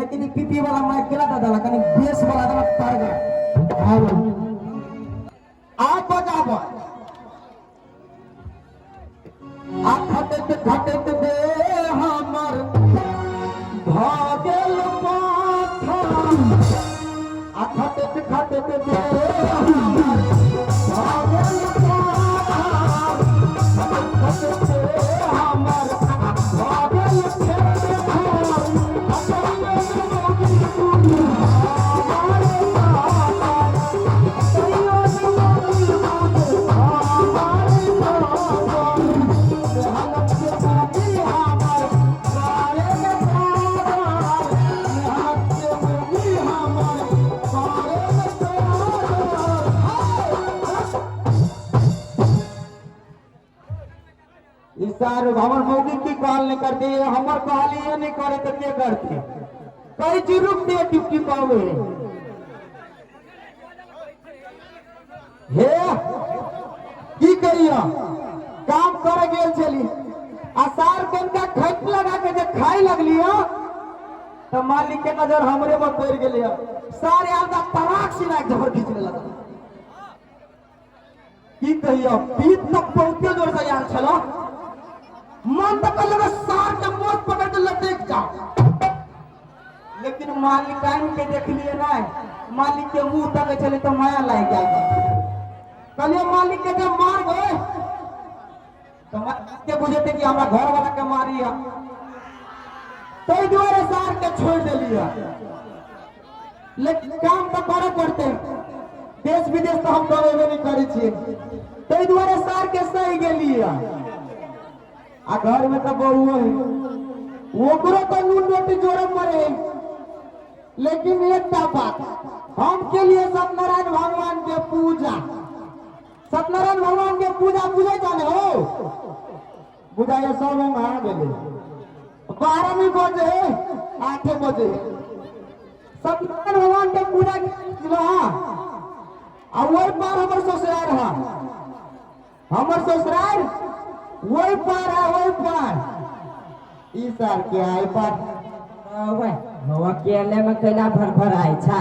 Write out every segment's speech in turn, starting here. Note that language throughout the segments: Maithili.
लेकिन ई पीपी वाला माइक केला दऽ देलक, कनि बेस वाला देलक तरगर। आब बजाब आ खटैत खटैत दे हमर भऽ गेल पाथर, आ खटैत खटैत दे हमर भऽ गेल पाथर, खटैत खटैत दे हमर भऽ गेल पाथर, खटैत मोगी बुझ हमर पाथर, तैयो मोगी बुझ हमर पाथर, मेहनत के मोगी हमर करे के पाथर, मेहनत के मोगी हमर करे के पाथर। ई सार हमर मौगी की कहल नहीं करती, हमर कहली ये नहीं करे तो के करती? कई चीज रुक दे टिप टिप आवे हे की कहियो, काम करे गेल छली आ सार कनका खट लगा के जे खाए लगली हो तो मालिक के नजर हमरे पर पड़ गेली हो। सार आयल त तराक सिना के झबर खींच लेलक। की कहियो, पीत तक बहुते जोर से आयल छलो, मन तऽ कहलक सार के मोच पकड़ के लटक जाओ, लेकिन मालिकाइन के देखलिए नहीं, मालिक के मुंह तक छले तो माया लाग गेल। कहलिए मालिक के जब मार गए तो मालिक के बुझेते कि हमरा घर वाला के मारी है, ताहि दुआरे सार के छोड़ देलिए। लेकिन काम तो करे पड़ते, देश विदेश तो हम कमेबे नहीं करे छियै, ताहि दुआरे सार के सही गेलिए। आ घर में तो बहु है, ओकरो तो नून रोटी जोड़े पड़े। लेकिन एकटा बात, हम के लिए सत्यनारायण भगवान के पूजा, सत्यनारायण भगवान के पूजा बुझे जाने हो, बुझाइए सब हम आ गेले 12 भी बजे 8 बजे सत्यनारायण भगवान के पूजा रहा। आ वही पार हमर ससुराल है, हमर ससुराल वही पार है, वही पार ई साल के आई पार। हो अकेले में कैला भर भर आय छा,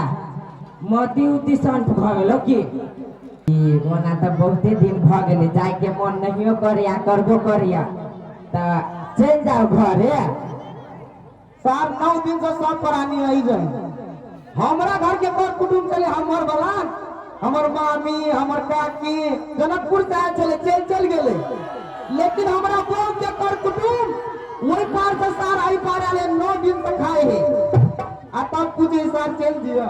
मती उती संत भ गेलो की? ई ओना तऽ बहुते दिन भ गेलै, जाय के मन नहियो करैया करबो करैया, तऽ चलि जाउ घरे। साल 9 दिन से सब प्राणी आई जाए हमरा घर के कर कुटुम्ब चले, हमर वाला हमर मामी हमर काकी जनकपुर से आयल चले, चल चल गेले। लेकिन हमरा बहू के कर कुटुम्ब वही पार से सार आई पार आले 9 दिन से खाए है, आ तब कुछ सार चल जिया।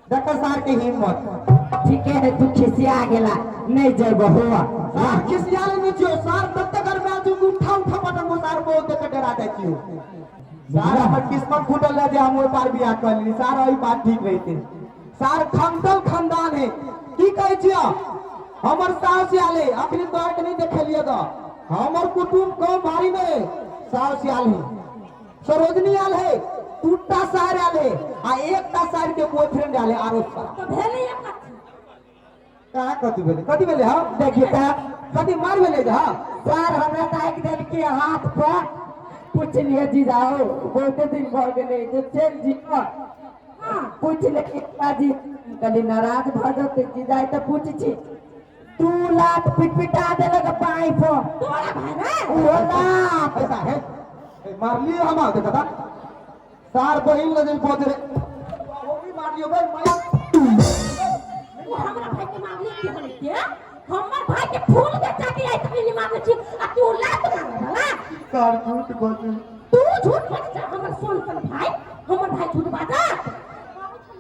देखो सार के हिम्मत। ठीके है, तू खिसिया गेला नहीं जेबो हुआ। सार खिसिया ले नहीं जियो, सार तब तक घर में आजू उठा उठा पटंग को सार बहुत देख डरा जाय छियो। सार हमर किस्मत फूटल रहे जे हम ओहि पार बियाह कर लेली, सार ओहि पार ठीक रहते। सार खमतल खानदान है, की कहै छियो? हमर सास आले अखनी तोहर के नहीं देखेलिए ग, हमर कुटुम्ब कम भारी नहीं, सास आल है, सरोजनी आल है, दूटा सार आल है, आ एकटा सार के बॉयफ्रेंड आल है आरो सार। तो भेलै कथी? कहाँ कथी भेलै? कथी भेलै? हाँ देखिए त कथी मार भेलै? हाँ सर हमरा ताकि देलकै हाथ पर, पुछलिए जीजाओ बहुते दिन भऽ गेलै जे चलि जियो, पूछ लेलिए जी, कहली नाराज भऽ जेतै जीजा तऽ पूछ छी, 2 लाख पिटपिटा देलक पाइ पर। तोरा भाई रे ओहो लाख ऐसा है मारलियो हम देखा था सार बहिन लजन पहुंच रे, वो भी मारलियो भाई मार। वो हमरा भाई के मारली की होले के? हमर भाई के फूल के चाटी आई तक नहीं मारले छी आ तू लात मारले वाला। सार झूठ बाजू। तू झूठ बाजू, हमर सोन सन भाई, हमर भाई झूठ बाजा।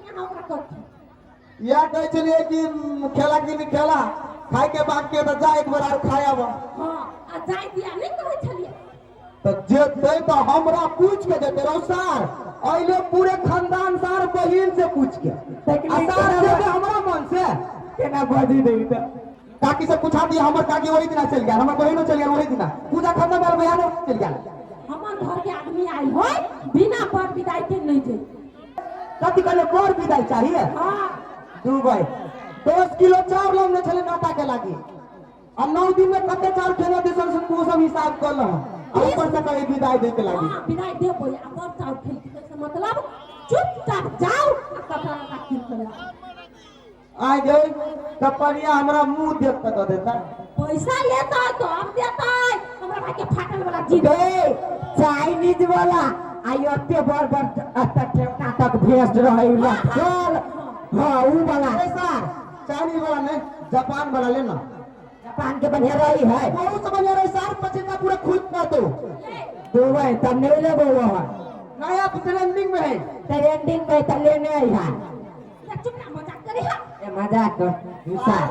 यहाँ ओकरा करती। या कहै छलियै कि खेला कि नहीं खेला खाए के बाद के तो जा एक बार आर खाए आब। हां आ जाय दिया नहीं कहै छलियै। तो जेतै तो हमरा पूछ के जेतै रौ सार, अइले पूरे खानदान सार बहिन से पूछ के। आ सार जेतै हमरा मन से केना बाजी देबी त काकी से पूछा दिया, हमर काकी वही दिना चल गेल, हमर बहिनो चल गेल वही दिना, पूजा खत्म भेल बयानो चल गेल। हमर घर के आदमी आयल होय बिना बर विदाई के नहीं जाई। कथी कहले बर विदाई चाहिए? हां दू भाई 10 किलो चावल हमने छले नाता के लागी, आ 9 दिन में कते चावल खेना दिसन से तू सब हिसाब कर लह। आ ऊपर से कहीं विदाई दे के लागी। हाँ, विदाई देबो आ बड़ चाउर खेलती से मतलब चुपचाप जाओ आ कपड़ा लत्ता कीन के लाओ। आ गई कपड़िया हमरा मुंह देख के दऽ देता। पैसा लेता तो हम देता, हमरा भाई के फाटल वाला जीत। गए चाइनीज वाला आई ओते बड़ बड़ अत ठेवना तक भेज रहे उ चल। हाँ उ वाला। अरे सर चाइनीज वाला नहीं, जापान वाला लेना। जापान के बढ़िया रही है। बहुत से बढ़िया रही सर, पचीना पूरा खुद कर दो। दुबई तब नहीं लेबो वो है। नहीं अब ट्रेंडिंग में है। ट्रेंडिंग में तो लेने आई है। चुप ना, मजाक करे हा। ए मजाक कर सर।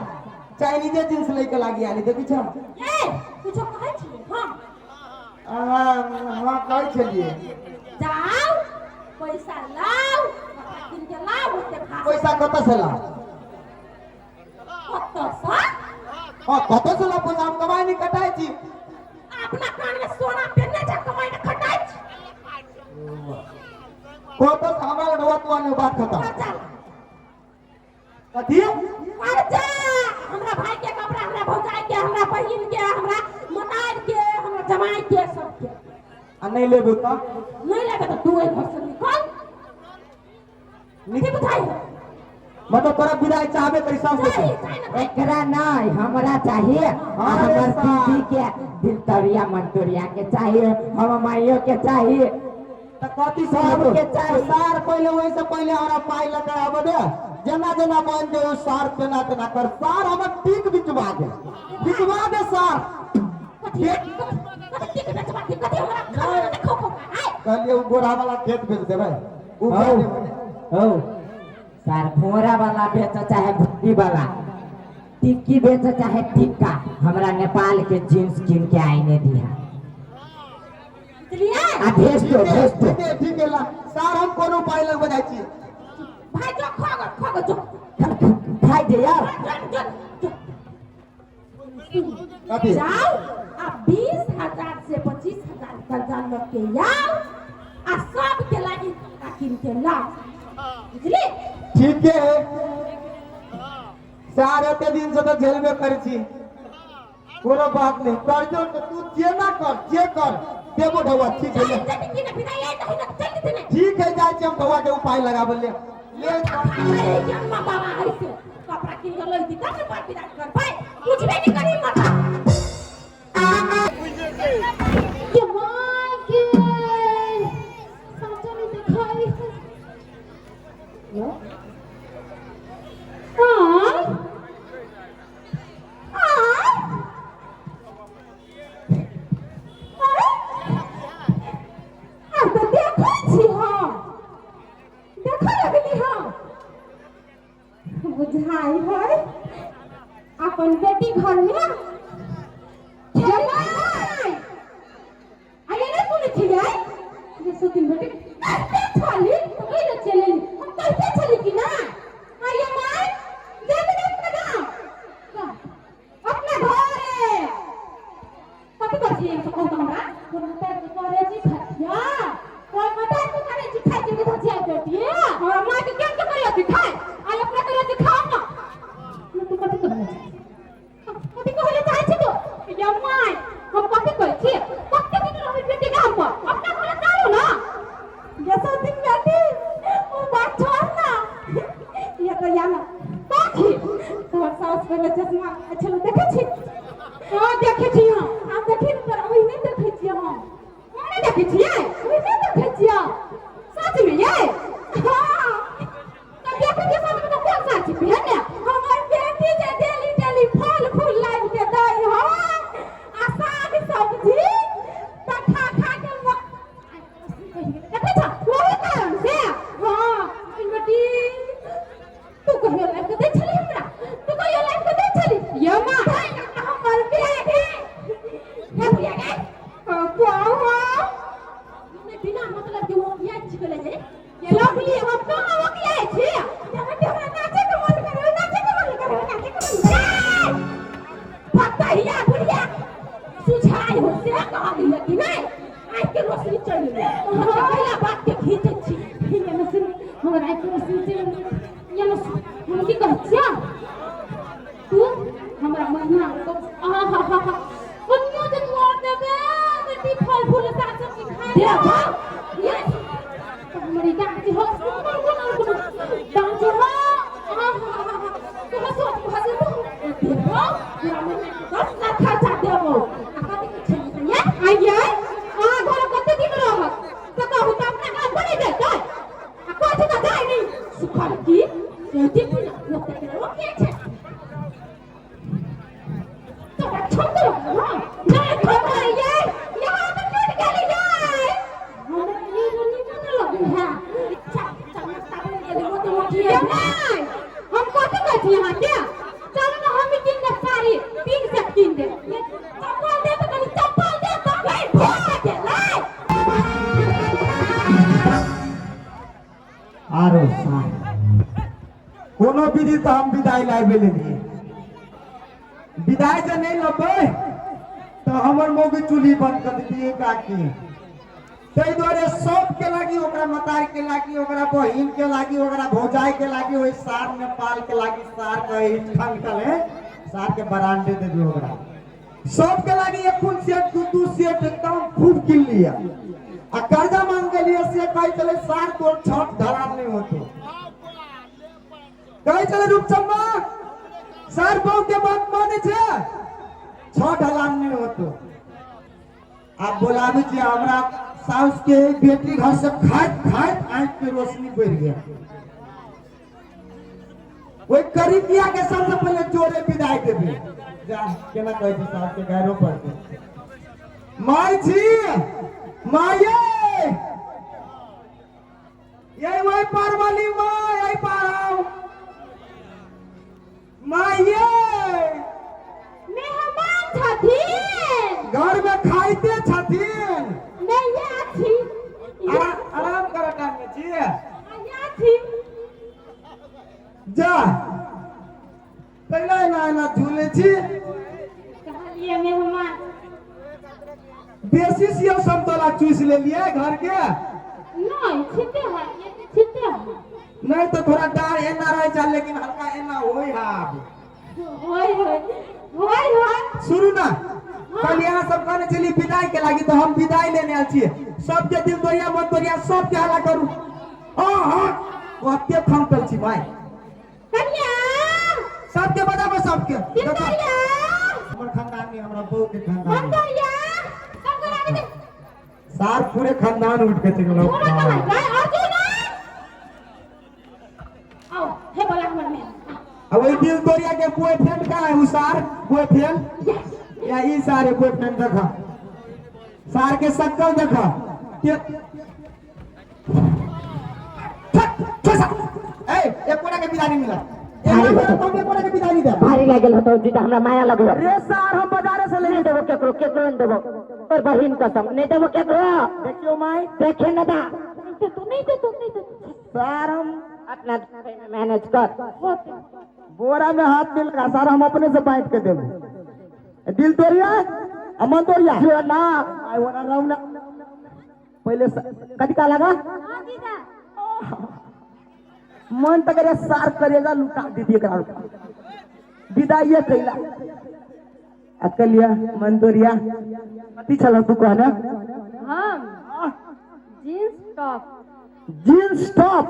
चाइनीजे जींस लेके लागी आली देखी छ। ए कुछो कहै छी? हां हां कहै छलिए। जाओ पैसा लाओ, कपड़ा किन के लाओ, ओते खा। पैसा कत से लाओ? कत से? हां कत से लाओ पैसा? हम कमाई नहीं कटाई छी। अपना कान में सोना पहनने जा कमाई न खटाई छी। कत से हमरा ढोआ तू आने बात खत्म। कर्जा कथी? कर्जा हमरा भाई के कपड़ा, हमरा भौजाई के, हमरा बहिन के, हमरा मतार के, हमरा जमाई के, सबके। आ नहीं लेबो त? नहीं लेबे तो तू एक घर से निकल। की बुझाई? मतलब तोरा विदाई चाहबे करी सब कुछ। चाही, चाही ना। एकरा नहीं हमरा चाहिए, अरे हमर साहब। दीदी के दिलतरिया मंतुरिया के चाहिए, हम माइयो के चाहिए। त कथी सब के चाही। सार पहले वही से पहले हमरा पाई लगा आब दे, जेना जेना बन दे सार तेना तेना कर। सार हमर टीक बिचवा दे, बिचवा दे सार। कथी कथी टिक बेचवा दे, कथी हमरा खाना ने खो खो आय। कहलिए उ गोरा वाला खेत बेच देबै, उ हौ हौ सार घोड़ा वाला बेच चाहे घुट्टी वाला, टिक्की बेच चाहे टिक्का, हमरा नेपाल के जींस किन के आईने दिया। बुझलिए? आ भेज दो, भेज दो। ठीक है, ठीक है ला सार हम कोनो उपाय लगबे जाइ छी। भाई जो खो गो, खो गो जो। खाइ दे यार। जो, जो, जो। कथी? जाओ आ 20,000 से 25,000 कर्जा लऽ के आओ आ सबके लागी किन के लाओ, बुझली? ठीक है सार, एते दिन से तो झेलबे करै छी, कोनो बात नहीं। कर्जो के तू जेना कर जे कर देबो ढौआ। ठीक है चल जल्दी की ना विदाई आई नहीं ना जल्दी से नहीं। ठीक है जाइ छी हम ढौआ के उपाय लगाबे ले ले। अरे अम्मा बाबा ऐसे कपड़ा किन के लई दी तब ने बात विदाई कर भाई, कुछ भी नहीं करी मत। के माँ के साचा नहीं दिखाई आय आय आय तो देखै छी हम, देखऽ लगली हम, बुझाइ है अपन बेटी घर में जमाई। अरे नहीं सुनै छियै जे सुतिन बेटी कहते छली तो कहि चलली, हम कहते छली कि ना आइए माय जल्दी अपना गाँव अपना घरे। कथी करै छी सब कहू त हमरा? कोन माता के करे छी खटिया, कोन माता के करे छी खाइ के धचिया बेटी, हमरा माय के केन के करे छी खाइ, आइ अपना करे छी खाउ ना। तू कथी कहले कथी कहले चाहै छी तू? या my हम कथी कहै छी, कते दिन रहबै बेटी गाम पर, अपना घरे चलू ना। जैसा दिन बेटी ओ बात छोड़ ना, ये तो या ना कथी तोहर सास पहले चश्मा अच्छा देखै छी? हां देखै छी हम, हम देखी पर ओहि नहि देखै छियै, हम नहि देखै छियै, ओहि नहि देखै छियै सच में ये। हां तो देखै छियै सच में तो कोन साच छियै ने? हमर बेटी जे डेली डेली फल फूल लाबि के दै हो आ साग सब्जी त खा खा के देखै छ ओही कारण से। हां बेटी तू कहियो लाबि के दै छली हमरा, तू कहियो लाबि के दै छली? ये माँ हमर बेटी हे बुढ़िया गे, कहो बिना मतलब के वो किया छिकले जे ये लगली हम कहाँ ओकियाइ छी? हमरा नाचे के मन करे, नाचे के मन करे, नाचे के मन करे। पतहिया बुढ़िया सुझाई हो से कहली कि नहीं आँख के रोशनी चलि गेलै, पहिला बात के खींचै छी। ये न सुन, हमर आँख के रोशनी चलि गेलै। ये न सुन, हम की कहै छियै? तू हमरा महिना आहा हा हा कनियो जे तू और देबे बेटी फल देबो ये हमरी दादी हो दादी हो तू हंसो तू हंसो देबो पूरा महीना के 10 लाख खर्चा देबो आ कथी के छै ये आइए अहाँ घर कते दिन रहत तऽ कहू तऽ अपना गाम पर नहि जेतै आ कहै छै तऽ जाइ नहि सुखल की सोचै छी ना ओते के ओ के छै तोरा छोकरो हां नहि ठोकरै यै यहाँ तऽ टूटि गेलै यै हमरा ई रोनी मन लगे है चल चल नाश्ता बन गेलै ओ तऽ मोटिए ये नहि हम कथी कहै छी अहाँके चलू ने हम कीन देब साड़ी 3 सेट कीन देब चप्पल दे तऽ कनि चप्पल दे तऽ भाई भोग गेलै आरो सार कोनो विधि तऽ हम विदाई लाबे लेलियै। विदाई जे नहि लेबै तऽ हमर मौगी चूल्ही बंद कर देतियै काकी। ताहि दुआरे सबके लागी, ओकरा मतार के लागी, ओकरा बहिन के लागी, ओकरा भौजाई के लागी, ओहि सार नेपाल के लागी, सार के ठनकल है सार के बरांडे दे दियो ओकरा सबके लागी एक सेट दू दू सेट एकदम खूब किन लिया। आ कर्जा मांग के लिए से कही चले सार तोर छठ धरान नहीं होते। कही चले रूपचंदा सार बहु के बात माने छे छठ हलान नहीं होतो। आप बोलाबी छी हमरा साउस के बेटी घर से खाइत खाइत आंख के रोशनी बढ़ गया। ओहि करिकिया के सबसे पहले जोरे विदाई देबे। जा केना कहै छी साउस के गायरो पड़ते माय छी माये यही वही पार वाली माँ यही पार आओ माये मेहमान छथिन घर में खाइते छथिन। नहि छी आराम कर टाइम में छी छी जा पहले एना एना झूले छी। कहलिए मेहमान बेसी सियो समतोला चूस लेलिए घर के। नहीं छिते है ये छिते है नहीं तो थोड़ा डार एना रहे चल लेकिन हल्का एना होई हाब होय होय होय होय। शुरू ना कल यहाँ सब कहने चली विदाई के लागी तो हम विदाई लेने आयल छियै। सबके दिल तोड़िया मन तोड़िया सबके हल्ला करू। हाँ हाँ कते थमकल छी भाई कन्या सबके बताबो सबके दिलदारिया हमर खानदान में हमरा बहू के खानदान में। मंदरिया सब करा दे सार पूरे खानदान उठ के चल थोड़ा कला जाय अर्जुन आओ हे बोला हमर में अब वही दिल तोड़िया के बॉयफ्रेंड का है उ सार बॉयफ्रेंड या ई सारे बॉयफ्रेंड देखा सार के शक्ल देखा ए एक कोना के विदाई नहीं मिला एक कोना के विदाई नहीं दे भारी लागल होतो जीजा हमरा माया लगल। रे सार हम बाजारे से ले नहीं देबो केकरो केकरो नहीं देबो और बहिन कसम नहीं देबो केकरो। देखियो माई देखे न दा नहीं तो नहीं तो नहीं तो सार हम अपना मैनेज कर बोरा में हाथ मिल रहा सार हम अपने से बांट के देबो। दिल तोड़िया अमन तोड़िया जो ना आई वाला रहू ना पहले कथी का लगा हां जीजा मन तक रे सार करेगा लुटा दीदी एकरा विदाई कैला अकलिया मन तोड़िया कथी छल तू कहने हम जींस टॉप जींस टॉप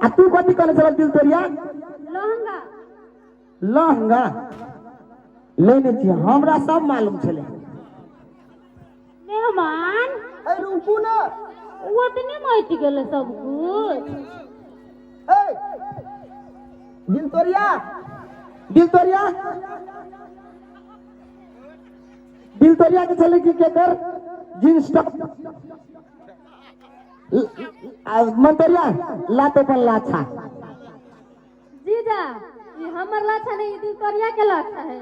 आ तू कथी कहने छल दिल तोड़िया लहंगा लहंगा लेने छियै हमरा सब मालूम छलै। मेहमान ए रुकू ना ओतने मच गेलै सब कुछ। ए दिल तोड़िया दिल तोड़िया दिल तोड़िया के छलै कि केकर जींस टॉप मन तोड़िया लातो पर लाछा। जीजा ये हमर लाछा नहीं दिल तोड़िया के लाछा है।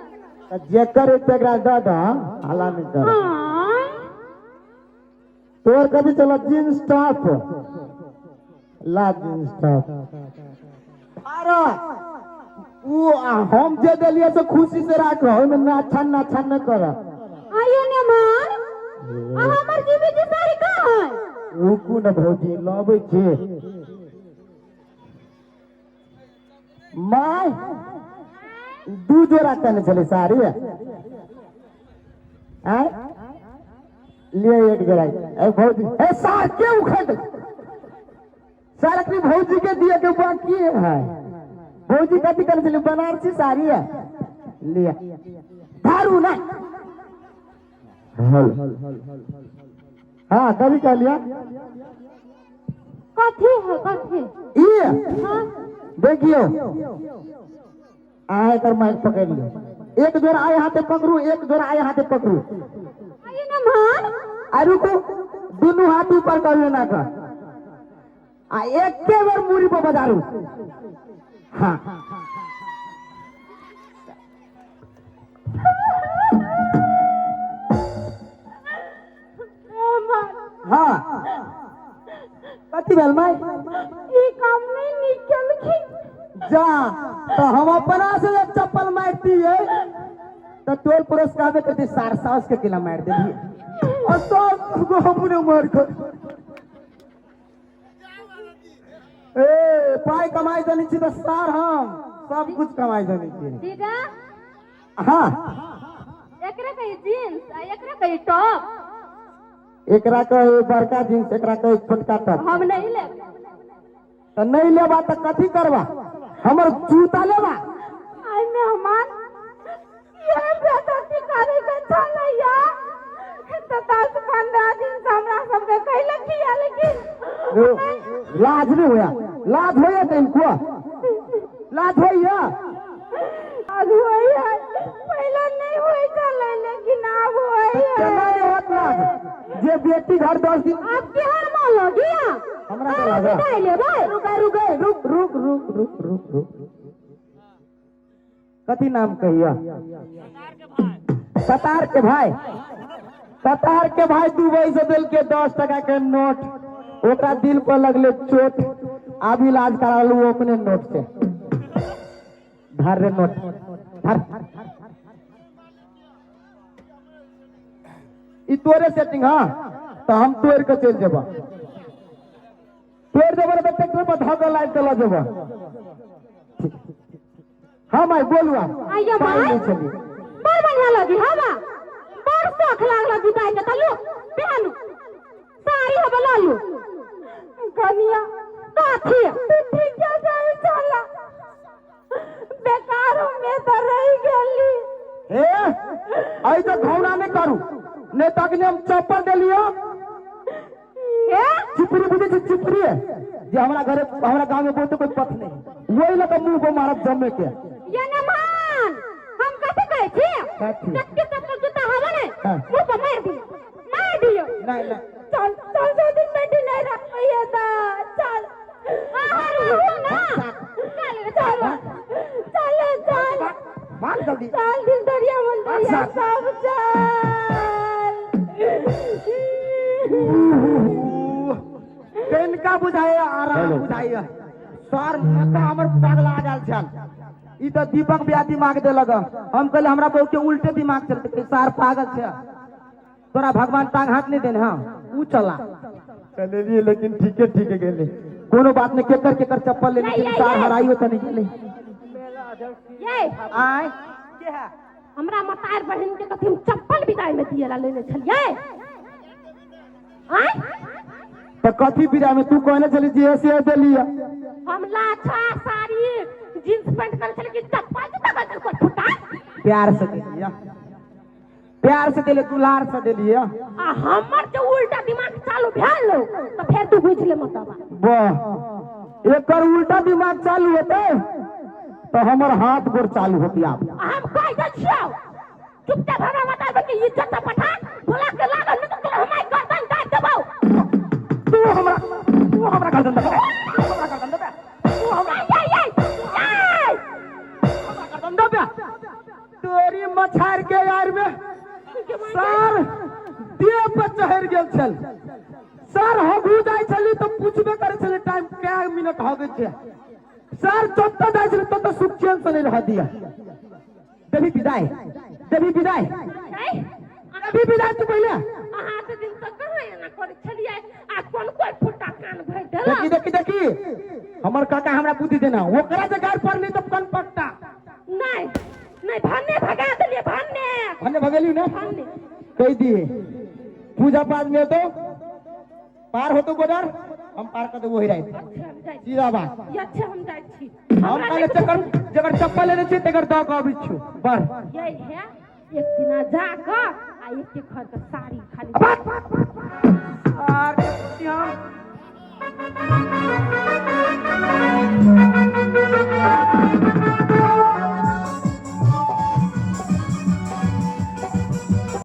जेकर तेकरा the the हाला नहीं कर हाँ तोर कभी चलो जींस टॉप ला जींस टॉप अरे वो हम जे देलिए से खुशी से राख ओइमे ना छन ना छन न कर। आइयो ने मान आ हमर जीवी जी साड़ी कहाँ है? रुकू न भौजी लबै छी my दू जोड़ा कहने छलै साड़ी आय लिए एक बेर ए भौजी ए सार के उखड़ दे सार अपनी भौजी के दिए के बाकी है भौजी कथी कर छली बनारसी साड़ी है लिया धारू ना हाँ कभी कह लिया कथी है कथी ये हाँ देखियो आए कर माइक पकड़ लियो एक जोर आए हाथे पकड़ू एक जोर आए हाथे पकड़ू आइए ना मान आ रुकू दुनू हाथ ऊपर करू ना कर आ एके बेर मूड़ी पर बजारू हाँ हाँ कथी भेल माई ई काम नहीं निकल की जा तो हम अपना से जब चप्पल मारती है तो टोल पड़ोस कहबे करती सार सास के किला मार देली और सब गो हमने मार कर ए पाई कमाई जानी छी तो सार हम सब कुछ कमाई जानी छी जीजा हाँ एकरा कही जींस आ एकरा कही टॉप एकरा कहे बड़का जींस एकरा कहे छोटका टॉप हम नहीं लेब तो नहीं लेबा तो कथी करबा हमर जूता लेबा आई मेहमान ये बेइज्जती करे के छलैया तो 10-15 दिन से हमरा सबके कैलक किया लेकिन लाज नहीं होया लाज होया तो इनको लाज होइया आज होई है पहले नहीं होई छलै लेकिन आब होई है केना नहीं होत लाज जे बेटी घर 10 दिन आप के हर मां लगिया हमरा के लगा। विदाई लेबै रुक रुक रुक रुक रुक रुक रुक रुक कथी नाम कहिया कतार के भाई कतार के भाई दुबई से दिल के 10 टका के नोट ओकरा दिल पर लगले चोट आब इलाज करा लू अपने नोट से धर रे नोट धर ई तोरे सेटिंग हाँ तो हम तोड़ के चल जेबा तोड़ देबो रे ट्रैक्टर पर धऽ के लाइट के लऽ जेबो हाँ माई बोलू आप आइयो पाइ माई नहि छलियै बड़ बढ़िया लगी हवा बड़ शौक लागल विदाई के तलू पहनू साड़ी हवा लालू कनिया कथी तू ठीक जाय चला बेकार में तो रह गेली ए आई तो घौना नहीं करू नहीं तो अखनी हम चप्पल देलियो ए चिपरी बुझे छी चिपरी जे हमरा घरे हमरा गांव में बहुते कोई पथ नहीं वही लग मुंह को मारब जमे के ये न मान हम कथी कहै छी कथी? जबकि चप्पल जूता हवा ने हाँ। मुंह पर मार दियो मार दियो नहीं नहीं चल चल दो दिन बेटी नहीं रखिए ता चल आहार हो ना चल रे चल चल चल मार जल्दी चल दिल दरिया मन दरिया सब चल कनिका बुझाए आराम बुझाए सर माथा हमर पगला गेल छल ई तऽ दीपक बिया दिमाग देलक हम कहले हमरा बहु के उल्टे दिमाग चलते सार पागल छै तोरा भगवान टांग हाथ नहीं देने हाँ ऊ चला चलेलिए लेकिन ठीके ठीके गेले कोनो बात नहीं केकर केकर चप्पल लेने नहीं, के सार नहीं। हराइयो तऽ नहीं गेले ये आय के है हमरा मतार बहन के कथी हम चप्पल विदाई में दिएला लेने छलियै आय तऽ कथी बिरा में तू कहने छली जे से देलिए हम लाछा साड़ी जींस पैंट कर छलियै कि चप्पल जूता बदल को फुटा प्यार से देलिए प्यार से देलिए दुलार से देलिए आ हमर जे उल्टा दिमाग चालू भेल लो तो फेर तू बुझ ले मतबा वाह एकर उल्टा दिमाग चालू होते तो हमर हाथ गोर चालू होती आप आ हम कह दै छियौ चुपचाप हमरा मतार बहन के इज्जत से पठा बोला के लागल नहीं तो तोरा हमार गर्दन काट देबौ तू हमरा तू हमरा गर्दन दबा तू हमरा गर्दन दबा तू हमरा आय आय आय गर्दन दबा तोरी मछार के यार में सर देह पर चढ़ गेल छल सर हगू जाइ छली तो पूछबे करे छली टाइम कै मिनट हो गेल छै सर जतऽ जाइ छली ततऽ सुख चैन से नहीं रह दिया देवी विदाई देवी विदाई नहीं देवी विदाई तू पहले अहाँ तऽ दिन तक कहाँ एना करै छलियै आ कोन कोइ फुटा कान भरि देलक देखी देखी देखी हमर काका हमरा बुद्धि देना ओकरा जे गाड़ पर नहीं तो कन पट्टा नहीं नहीं भन्ने भगा देलियै भन्ने भन्ने भगेली ना भन्ने कह दिए पूजा पाठ में तो पार होतो बॉर्डर, हम पार कर देबो वही राति। अच्छा, हम जाइ छी। सीधा बात। ये अच्छा, हम जाइ छी। हम हमरा कहले नहि जकर जकर चप्पल लेने छी तकर दऽ कऽ अबै छियौ बर। यही है, एक दिना जा कऽ आ एक एक घर के साड़ी खाली। बात।